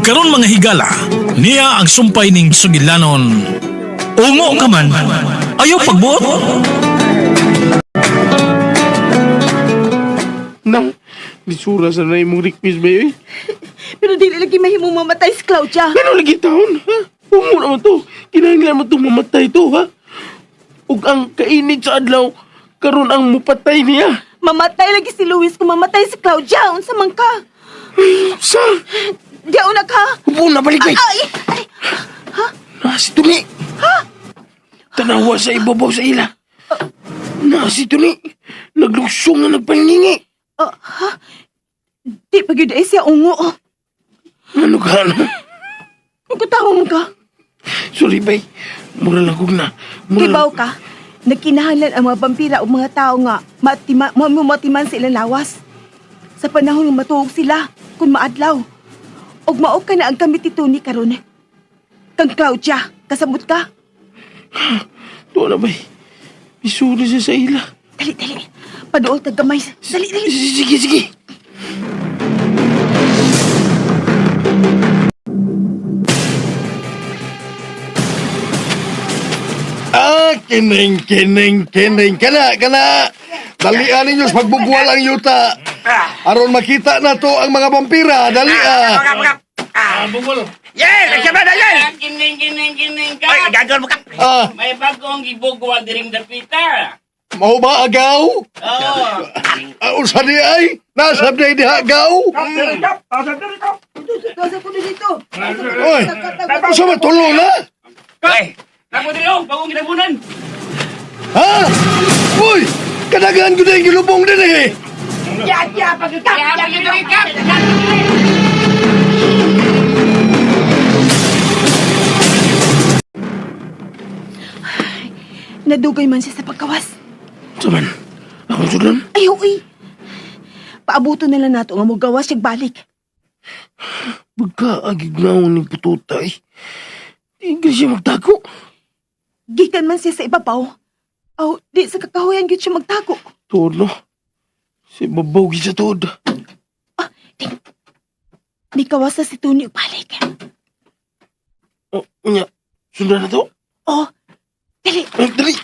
Karon mga higala, niya ang sumpay ning sugilanon. Ungo ka man, ayaw pagbuot. Nang, lisura sa na imong request ba yun? Pero dili lagi mahimong mamatay si Claudia. Ano lagi taon, ha? Ungo naman to. Kinahanglan mo itong mamatay to, ha? Ug ang kainit sa adlaw, karon ang mupatay niya. Mamatay lagi si Luis kung mamatay si Claudia. Unsa man ka? Sa? Di una ka. Upo na, balik, bay. Ay, ay, Na, si Tuni. Tanawa sa ibabaw sa ila. Na, si Tuni. Nagluksong na nagpangingi. Oh, ha? Di pa gyud ay siya ungo. Ano ka, ano? Kung mo ka. Sorry, bay. Mura lang kong na. Mura Kibaw lang- ka. Nagkinahanglan ang mga vampira o mga tao nga matima, mamumatiman sa ilang lawas. Sa panahon nga matuog sila kung maadlaw. Og mao ka na ang gamit ni Tony karon. Kang Claudia, kasabot ka. Tuwa na, bay. Misuri siya sa ila. Dali, dali. Paduol tag gamay. Dali, dali. Sige, sige. Ah, kining, kining, kining. Kana, kana. Dalian ninyo sa pagbugwal ang yuta. Aron makita na to ang mga vampira. Dali ah. Yes, nagsabi na yan! Kining, kining, kining ka. Ay, gagawin mo ka! Ah, May bagong gibugwal diring dapita. mao ba agaw? Oo. Ah, unsa di ay? Nasab di diha agaw? Kasa ko dito. Oy, unsa ba tulo na? Ay, Ako diri oh, bagong ginabunan. Ha? Uy, kadagan ko din gilubong din eh. Ya, ya, pagkakap. Ya, pagkakap. Nadugay man siya sa pagkawas. Saman, akong sudan. Ay, uy. Paabuto na lang nato nga mogawas siya balik. Pagkaagig na ni pututay. Di ka siya magtago. Gikan man siya sa ibabaw. Aw, di sa kakahuyan gyud siya magtago. Tuod, no? Si babaw gid sa tuod. Ah, ting. Mikawas na si Tony og balik. Oh, unya, sundan na to. Oh, dali. Ay, dali.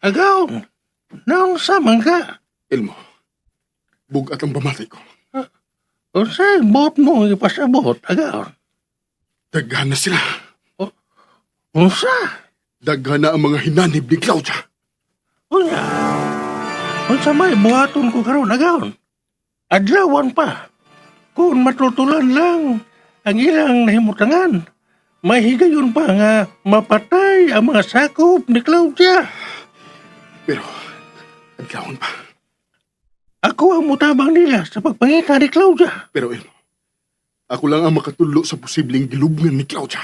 Agaw, naong man ka? Elmo, bugat ang pamatay ko. Unsay buot mo ipasabot, agaw? Daghan na sila. Unsa? Daghan na ang mga hinanib ni Claudia. Unya. Unsa may buhaton ko karon agaw? Adlawan pa. Kung matutulan lang ang ilang nahimutangan, may higayon pa nga mapatay ang mga sakop ni Claudia. Pero, adlawon pa. Ako ang mutabang nila sa pagpangita ni Claudia. Pero Elmo, ako lang ang makatulo sa posibleng gilubngan ni Claudia.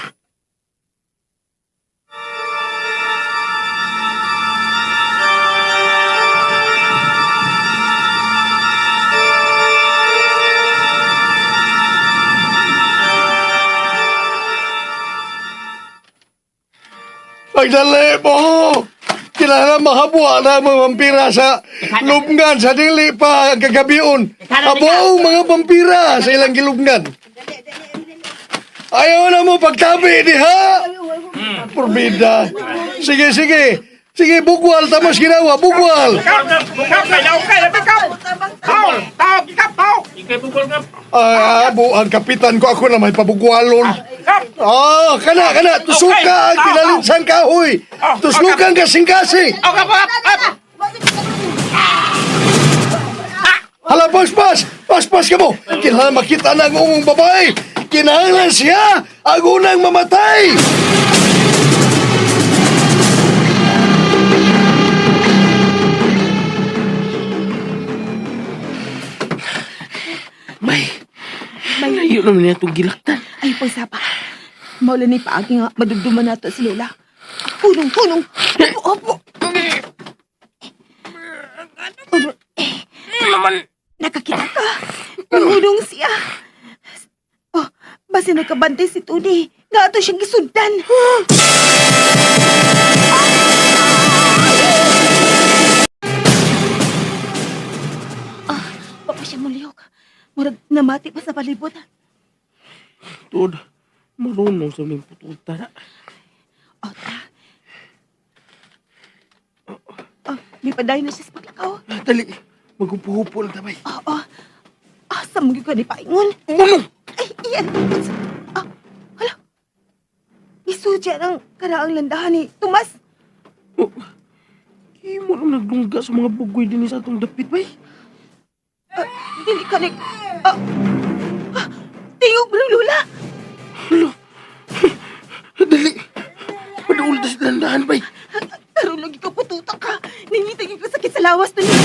Pagdali mo. Kinahanglan mahabwa na ang mga vampira sa lubngan sa dili pa ang kagabion. Abo ang mga vampira sa ilang gilubngan. Ayaw na mo pagtabi diha. Porbida. Sige, sige. Sige, bugwal. Tamos ginawa, bugwal. Ah, abo, ang kapitan ko ako na may pabugwalon. Ah, kana, kana. Tusuka ang kinalinsang kahoy. Tuslukan kasing-kasing. Hala, pas, pas! Pas, pas ka mo! Kinahanglan makita na ang ungong babae! Kinahanglan siya ang unang mamatay! Bay, layo naman niya itong gilaktan. Ay, pagsapa. Maula ni paagi nga madugduman nato si Lola. Hunong, hunong. Opo, opo. Opo. Eh, Nakakita ka. Nahunong siya. Oh, basta nagkabantay si Tony. Nga ato siyang gisundan. siya mulihok. Murag namati pa sa palibot. Tuod, marunong sa ming pututa na. O, ta. Oh, may padayon na siya sa paglakaw. Dali, maghupo-hupo lang tabay. Oo. Asa mo gyud ka ni paingon? Ano? Ay, iyan. Ah, hala. Isudya ng karaang landahan ni Tomas. Oh, imo nang nagdungga sa mga bugoy din sa atong dapit, bay. Ah, dili ka ni... Ah, ah, tingog mo ng lula. Hala. Dali. Padaul tas landahan, bay. Karon lagi ka pututa ka. Ningitag ka sakit sa lawas to ni.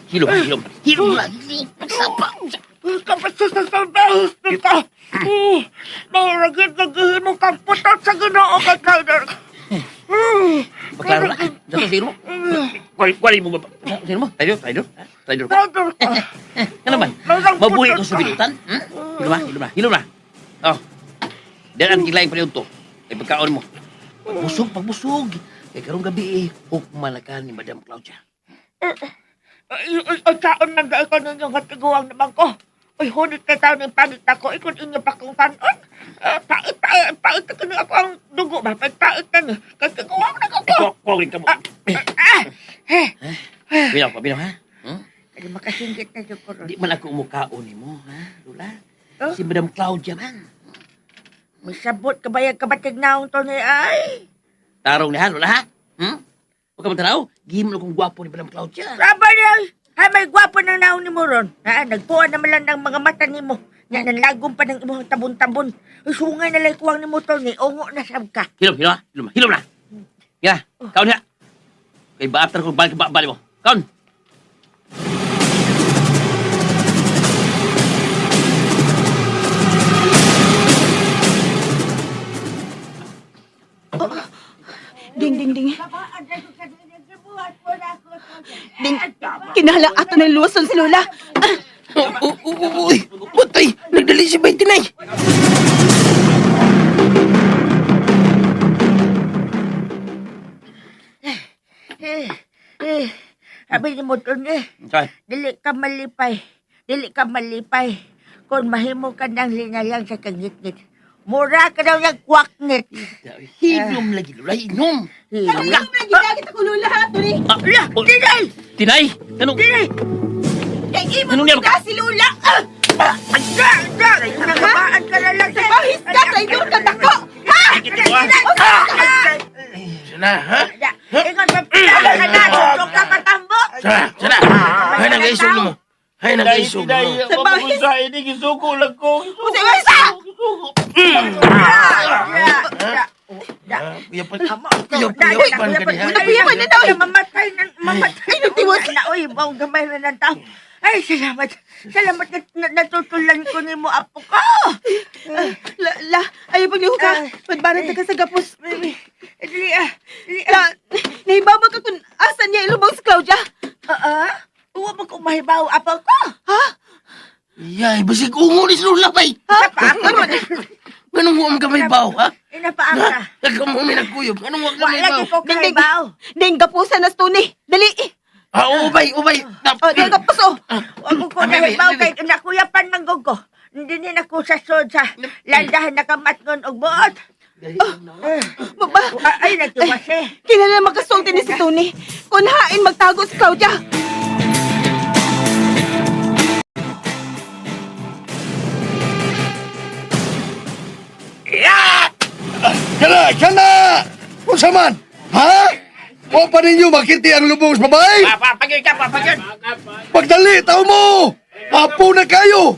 Hilom, hilom. Hilom lang. Sapa. Paklaro na. Dato, sino mo? Kuwari mo ba? Sino mo? Traidor, traidor. Ha? Traidor ka. Ano man? Mabuhi ko sa bilutan. Hmm? Hilom na, hilom na, hilom na. Oh. Diyan ang kilaing pa to. Ay pagkaon mo. Pagbusog, pagbusog. Kay karong gabi eh, hukman na ka ni Madam Claudia. Saon man dahil ko ninyong katiguang naman ko. Uy, hunit ka tao ng pangit ako. Ikon inyo pa kong tanon. Pait, pait, pait ka ni ako ang dugo ba? Pait, pait na ni. Katiguang na ko. Kuwagin ka mo. Ah, eh. Binaw pa, binaw ha? Hmm? Kaya makasinggit na dyan ko ron. Di man ako umukaon ni mo, ha, Lula? Oh? Si Madam Claudia man. May sabot ka ba yung kabatig naong to ni ay? Tarong ni ha, Lula, ha? Hmm? Huwag ka matanaw. Gihim mo kong gwapo ni Madam Claudia. Saba niya. Ay, may gwapo ng naong ni mo ron. Ha, nagpuan naman lang ng mga mata ni mo. Nga, nanlagom pa ng imong tabon-tabon. Uy, Sungay na lang kuwang ni mo to ni. Ungo na sab ka. Hilom, hilom, ha? Hilom, hilom na. Ya, kaon niya. Kay ba after ko balik ba balik mo. Kaon. Ding, ding, ding. Ding, kinahanglan ato ng luwason si Lola. Ah, Oh, oh, oh, oh, uy, patay. Nagdali si Bay Tinay. Eh, eh, sabi ni mo to ni. Sorry. Dili ka malipay. Dili ka malipay. Kung mahimo ka ng linalang sa kangitngit. Mura ka daw ng kwakngit. Hilom lagi, Lula. Hilom. Hilom. Lagi lagi ta ko Lola ha, Tony. Ah, Ala, oh, Tinay! Tinay! Ano? Tinay! Kay imo Anong niya- ka si Lola. Ah, Da! Da! Nagabaan ka na lang. Bahis ka, traidor ka dako. Ha? Sana, ha? Da! Ingon pa ka na! Susok ka patambo! Sana, sana. Hay nag-isog mo. Hay nag-isog mo. Sa bahis. Gisuko. Usa isa. Da! Da! Kuya pa, Amo, kuya da, kuya pan ka diha. Nakuyapan na daw. Mamatay na, mamatay na. Tiwas. Na, uy, baong gamay na ng tao. Ay, salamat. Salamat na, na natutulan ko ni mo, apo ko. La, la, ayaw pagliho ka. Ah. Padbarat na ka sa gapos. Dali, ah. Dali, ah. La, nahibabag ka kung asa niya ilubong si Claudia. Ah, ah. Uwa ba kong mahibaw, apo ko? Ha? Yay, basig ungo ni Lola bay. Ha? Ano? Ganun mo ang kamay baw, ha? Inapaang ka. Nagkamo mi nagkuyog. Ganun mo ang Wa kamay lagi baw. ko kahibaw. Ding, gapusan na si Tony. Dali. Ah, ubay, ubay. Oh, ding, gapos oh. Wa ko ko Abi, abi, nahibaw abi. kay nakuyapan man gud ko. Hindi ni nako sa sod sa landahan nakamatngon og buot. Baba. Ah, Ay, nagtiwas eh. Kinala makasulti ni si Tony. Kung hain magtago si Claudia. Kana, kana! Unsa man? Ha? Wa pa ninyo makiti ang lubong sa babae? Papagay ka, papagay. Pagdali, tao mo! Apo na kayo!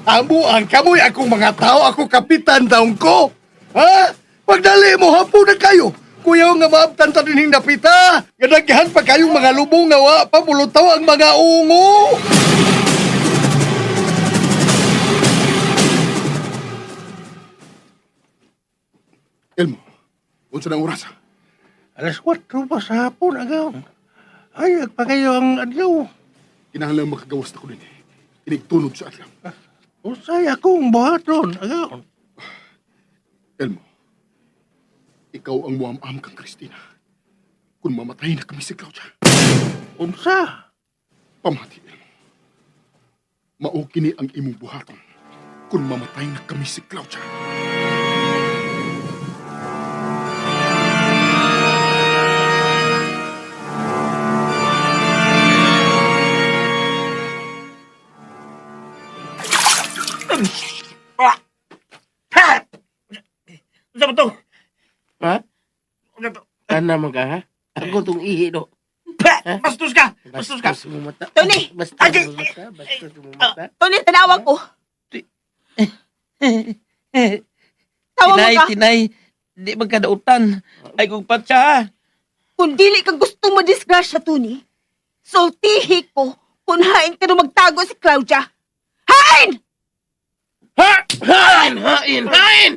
Amo ang kamoy akong mga tao, ako kapitan taong ko! Ha? Pagdali mo, hapo na kayo! Kuyaw nga maabtan ta dinhing napita! Gadaghan pa kayong mga lubong nga wa pa mulutaw ang mga ungo! Elmo, unsa nang oras? Alas 4 pa sa hapon, agaw. Ay, pa kayo ang adlaw. Kinahanglan makagawas na ko din. Inigtunod sa adlaw. Usay akong buhaton, agaw. Elmo, Ikaw ang muam-am kang Christina. Kung mamatay na kami si Claudia, Unsa? pamati mo. Mao kini ang imong buhaton kung mamatay na kami si Claudia. Ah! Ha! Unsa ba to? Ha? Unsa to? Ana man ka, ha? Ako tong ihi do. Pa! Bastos ka! Bastos ka! Bastos mo mata. Tony! Bastos Ay, mo mata. Bastos mo mata. Tony, tanawa ko. Tawa mo Tinay, ka. tinay. Di magkadautan. Ay kung patsa ha. Kung dili ka gustong madisgrasya, Tony, sultihi ko kung hain ka na magtago si Claudia. Hain! Ha! Hain! Hain! Hain!